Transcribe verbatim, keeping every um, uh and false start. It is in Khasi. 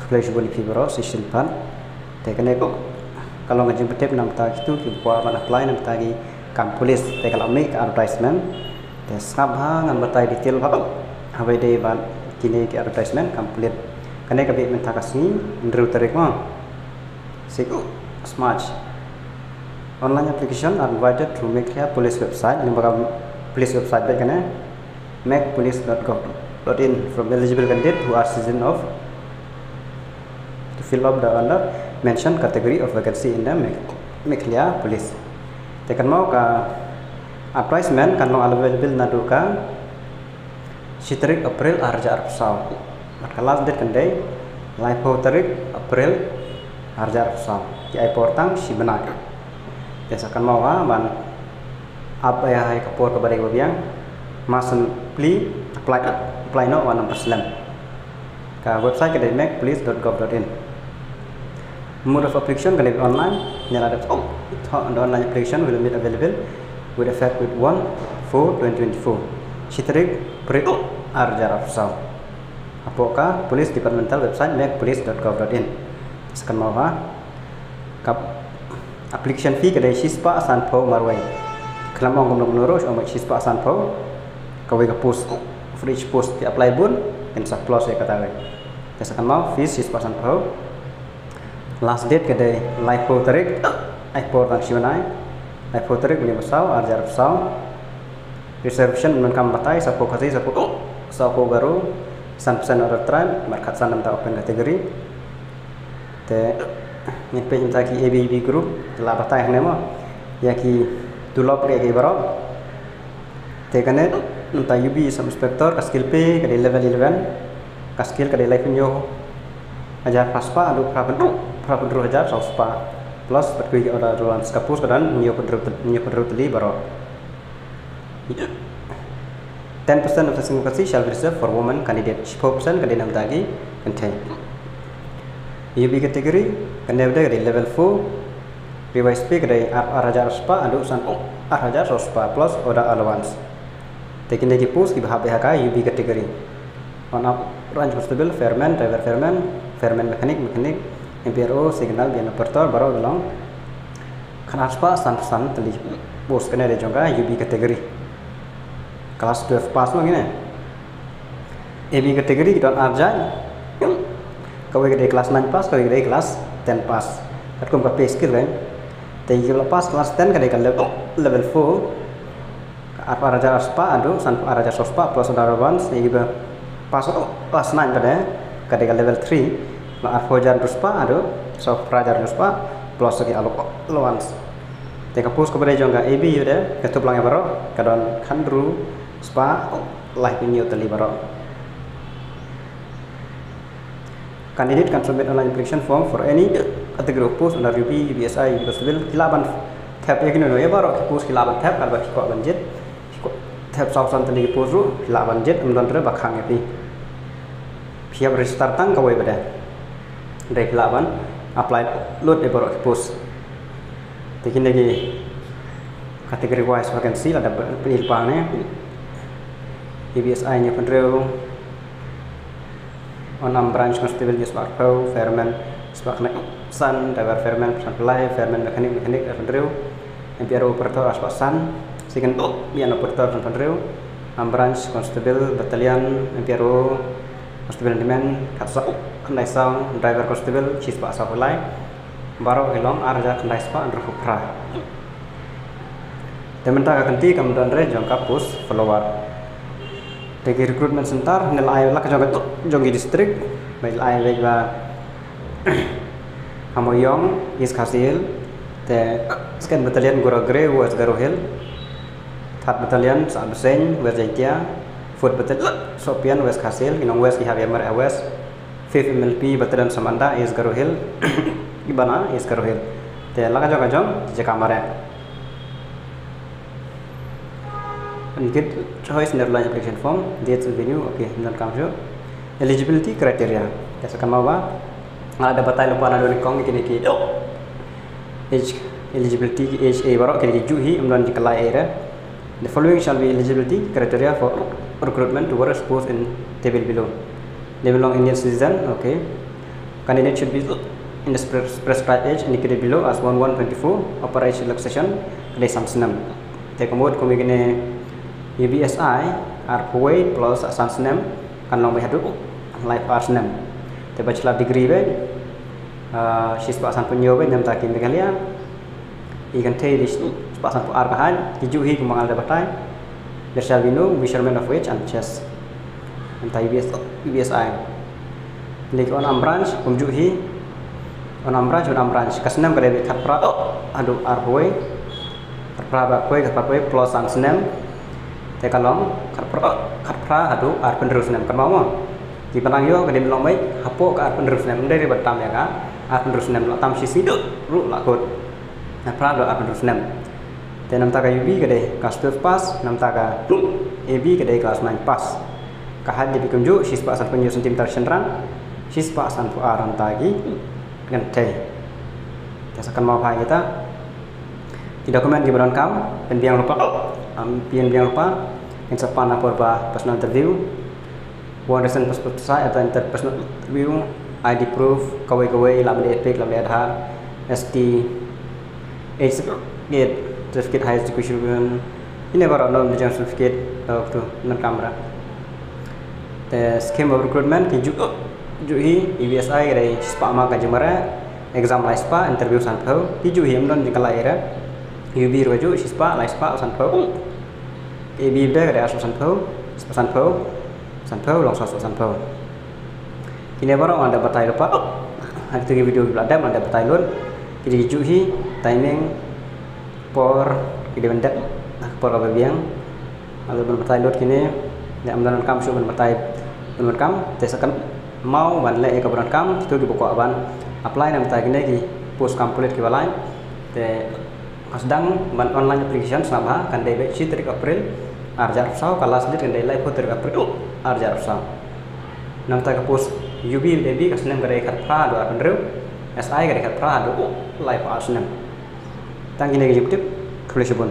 Khublei shibun ïa phi baroh shisien pat. Te kane ka long ka jingpyntip namar ta kitu ki kwah ban apply namar ta ki kam police, te ka la mih ka advertisement. Te sngap bha ngan batai detail bha haba ïadei bad kine ki advertisement kam police. Kane ka bih mynta ka sngi hynriew tarik mo, six March. Online application are invited through Meghalaya Police website. Namar ka police website bad kane megpolice dot gov dot in from eligible candidate who are citizen of to fill up the under mentioned category of vacancy in the Meg- Meghalaya Police. Te kan mo ka advertisement kan long available naduh ka shi tarik April ar hajar arphew saw. Bad ka last date kan dei laiphew tarik April ar hajar arphew saw. Ki ai por tang shi bnai. Te sa kan mo ha ban ap ïa hai ka por kaba dei kaba biang. Mas pli apply apply noh wan ym pyrslem. Ka website ka dei megpolice dot gov dot in. Mode of application ka dei online. Nia la dep oh, the online application will be made available with effect with one four twenty twenty-four. Shi tarik April ar hajar arphew saw. Hapoh ka police departmental website megpolice dot gov dot in. Sa kan mo ha ka application fee ka dei shispah sanphew marwei. Khlem ong kumno kumno ruh, ong shispah sanphew kawei ka post. For each post ki apply bun, kin sa plus ïa kata wei. Te sa kan mo fees shispah sanphew. Last date ka dei laiphew tarik, ai por tang shi bnai. Laiphew tarik bnai ba saw, ar hajar arphew saw. Reservation mynta kam batai, sa ko Khasi, sa ko, sa ko Garo, san percent other tribe, markat san mynta open category. Te ngin peit mynta ki A B B group, la batai hangne mo. Ïa ki tulop ki baroh. Te kane mynta U B sub inspector ka skill pay ka dei level eleven. Ka skill ka dei laiphew hynñiew hajar phra spah haduh phra phew, phra phew hynriew hajar saw spah. Plus bad ki order allowance, ka post ka don hynñiew phew hynriew tylli baroh. Ten percent of the single vacancy shall be reserved for women candidate. Shiphew percent ka dei na bynta ki kynthei. U B category, kane ka dei level four. Revised pay ka dei ar, ar hajar spah haduh san, ar hajar saw spah plus order allowance. Te kine ki post kiba hap ha ka U B category. On up, branch constable, fireman, driver fireman, fireman mechanic, mechanic, M P R O, signal, bin operator, baroh ki long khatar spah san, san tylli post. Kane dei jong ka U B category. Class twelve pass mo kine. A B category ki don ar jait. Kawei ka dei class nine pass, kawei ka dei class ten pass. Katkum ka pay scale kan. Te kiba la pass class ten ka dei ka level, level four. Ar, ar hajar spah haduh san, ar hajar saw spah plus order allowance. Kiba pass class nine pat ka dei ka level three. Arphew hajar hynriew spah haduh saw phra hajar hynriew spah plus ki allow-, allowance. Te ka post kaba dei jong ka A B ïa dei, ka tup lang ïa baroh, ka don khatar hynriew spah laiphew hynñiew tylli baroh. Candidate can submit online application form for any category of post under U B, U B S I, U B Constable. Ki lah ban thep ïa kino kino ïa baroh ki post ki lah ban thep, katba ki kwah ban jied. Ki kwah thep saw san tylli ki post ruh ki lah ban jied, ym don re ba khang ïa phi. Phi hap register tang kawei pat. Dei phi lah ban apply lut ïa baroh ki post. Te kine ki category wise vacancy lada pyni lypa ne. U B S I hynñiew phew hynriew, on up branch constable hynñiew spah arphew, fireman spah khyndai san, driver fireman san phew lai, fireman mechanic, mechanic arphew hynriew, M P R O operator ar spah san, second, oh, mian operator san phew hynriew, on up branch constable battalion, M P R O constable handyman khatsaw, khyndai saw, driver constable shi spah saw phew lai. Baroh ki long ar hajar khyndai spah hynriewphew phra. Te mynta ka kynti kam don re jong ka post follower. Te ki recruitment center ne la ai la ka jong ka, jong ki district. Ba la ai leh ba ha Mawiong, East Khasi Hills. Te second battalion Gura Gre, West Garo Hills. Third battalion Sabseiñ, West Jaiñtia. Fourth battalion Sohpian, West Khasi Hills. Ki nong West ki hap ïa mareh ha West. Fifth M L P battalion Samanda, East Garo Hills. Ibana, East Garo Hills. Te la ka jong ka jong jaka mareh. And get choice in the online application form, dates and venue, okay, ym don kam shuh. Eligibility criteria. Te sa kan mo ba nga la da batai lypa naduh nyngkong kine ki age, eligibility ki age ei baroh kine ki juh hi, ym don jingkylla ei re. The following shall be eligibility criteria for recruitment to various posts in table below. They belong Indian citizen, okay. Candidate should be in the pres- prescribed age indicated below as one one twenty-four, upper age relaxation ka dei san snem. Te ka mut kum ïa kine, U B S I arphew wei plus san snem kan long beit haduh laiphew ar snem. Te bachelor degree beit, ah, shispah sanphew hynñiew beit, namta ki Meghalaya. I kynthei dei shispah sanphew ar ka height, ki juh hi kumba nga la dep batai. There shall be no measurement of waist and chest. Namta U B S, U B S I. Lei ki unarmed branch kumjuh hi. Unarmed branch, unarmed branch. Ka snem ka dei beit khatphra haduh arphew wei. Khatphra haduh arphew wei, khatphra haduh arphew wei plus san snem. Te ka long khatphra, khatphra haduh arphew hynriew snem. Kynmaw mo, ki ban nang ïoh ka dei ban long beit hapoh ka arphew hynriew snem. Ym dei ruh ban tam ïa ka arphew hynriew snem, la tam shisien ruh la kut. Khatphra haduh arphew hynriew snem. Te namta ka U B ka dei class twelve pass, namta ka A B ka dei class nine pass. Ka height dei beit kumjuh, shispah sanphew hynñiew centimeter shynrang, shispah sanphew ar namta ki kynthei. Te sa kynmaw bha ïa kita. Ki document kiba donkam: pynbiang lypa, am, pynbiang lypa, ngin sa pan ha por ba personal interview. One recent passport size at the inter- personal interview, I D proof, kawei kawei, lah ban dei EPIC, lah ban dei Aadhaar, S T, age certificate, certificate higher education, kine baroh, no, education certificate, uh, tu, donkam re. Te scheme of recruitment ki juh, juh hi, U B S I ka dei shispah mark ka jingmareh, exam lai spah, interview sanphew, ki juh hi, ym don jingkylla ei re. U B ruh ka juh, shispah, lai spah, sanphew. A B ka dei arspah sanphew, spah sanphew, sanphew, long saw spah sanphew. Kine baroh nga la dep batai lypa ha kito ki video kiba la dep, nga la dep batai lut. Ki dei ki juh hi, timing, por, ki dei ban dep ha ka por kaba biang. Nga la dep ban batai lut kine, lada ym don donkam shuh ban batai, ban donkam, te sa kynmaw ban leh ïa kaba donkam, kito kiba kwah ban apply namta kine ki post kam pulit kiba lai. Te ka sdang ban online application sngap bha, kan dei beit shi tarik April ar hajar arphew saw, ka last date kan dei laiphew tarik April ar hajar arphew saw. Namta ka post U B, A B ka snem ka dei khatphra haduh arphew hynriew, S I ka dei khatphra haduh laiphew ar snem. Tang kine ki jingtip, khublei shibun.